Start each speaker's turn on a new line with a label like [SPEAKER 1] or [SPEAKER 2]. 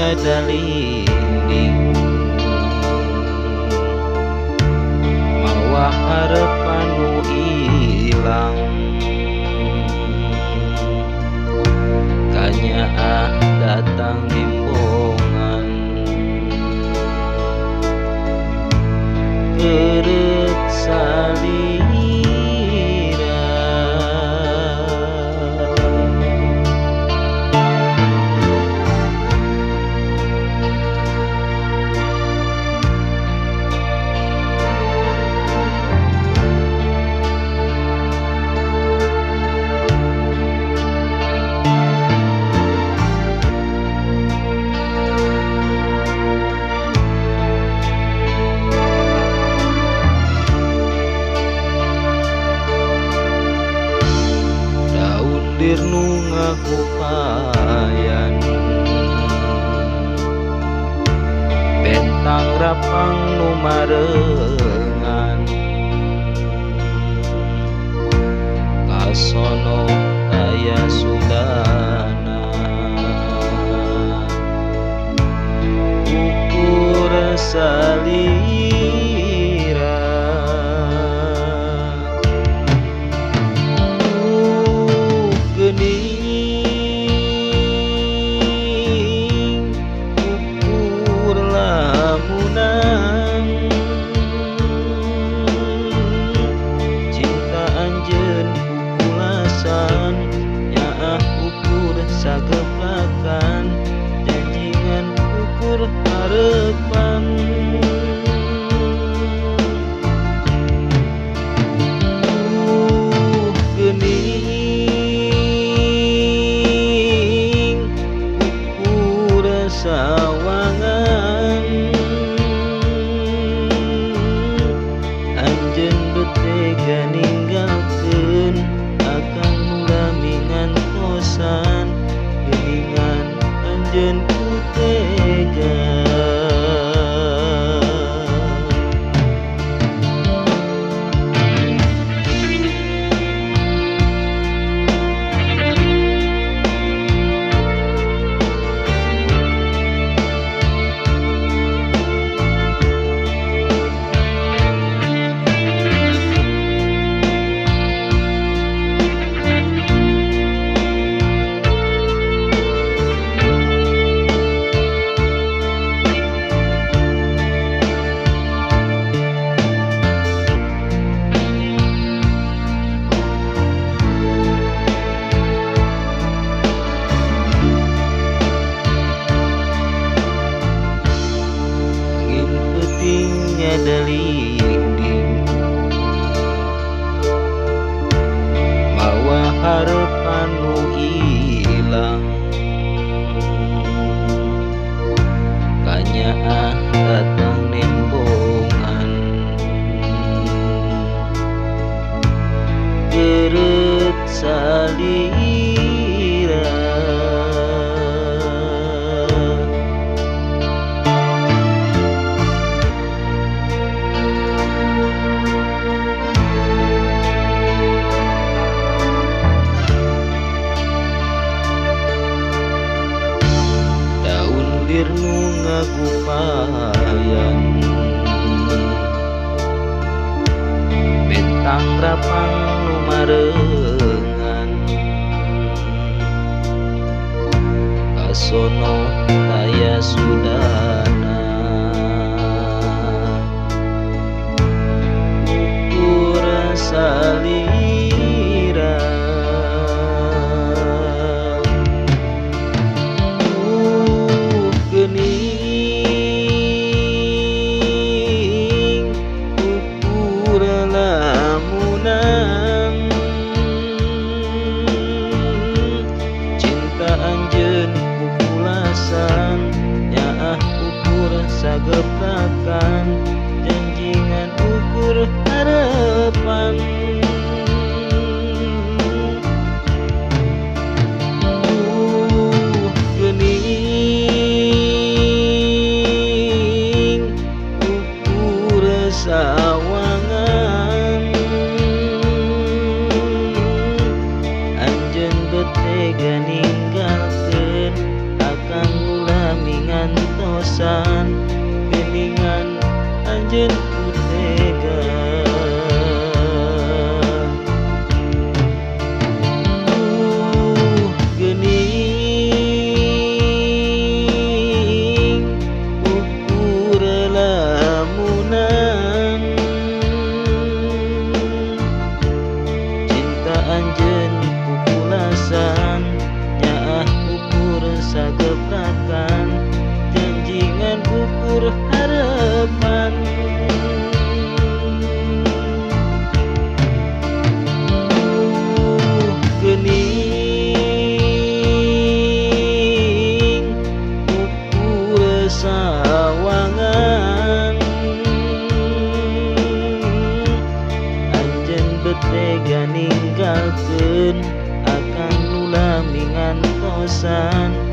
[SPEAKER 1] Nyadalinding mawa harepan nu ilang kanyaah datang bimbongan keureut salira. Nu ngagupayan bentang rapang nu marengan kasono aya sudana ukur salira. Geuning ukur lamunan cinta anjeun kukulasan nyaah ukur sageplakan janjingan ukur harepan. Sawangan anjeun betega ninggalkeun akang nu lami ngantosan geuningan anjeun ku tega. Nyadalinding mawa harepan nu ilang kanyaah datang nembongan keureut salira. Nu ngagupayan bentang rapang nu marengan kasono aya sudana ukur salira. Geuning ukur lamunan cinta anjeun kukulasan nyaah ukur sageplakan janjingan ukur harepan. pisan geningan anjeun ku tega. Geuning ukur lamunan cinta anjeun pupulasan nyaah ukur sageprakan janjingan ukur harapan. Geuning ukur sawangan anjeun betega ninggalkeun akang nu lami ngantosan.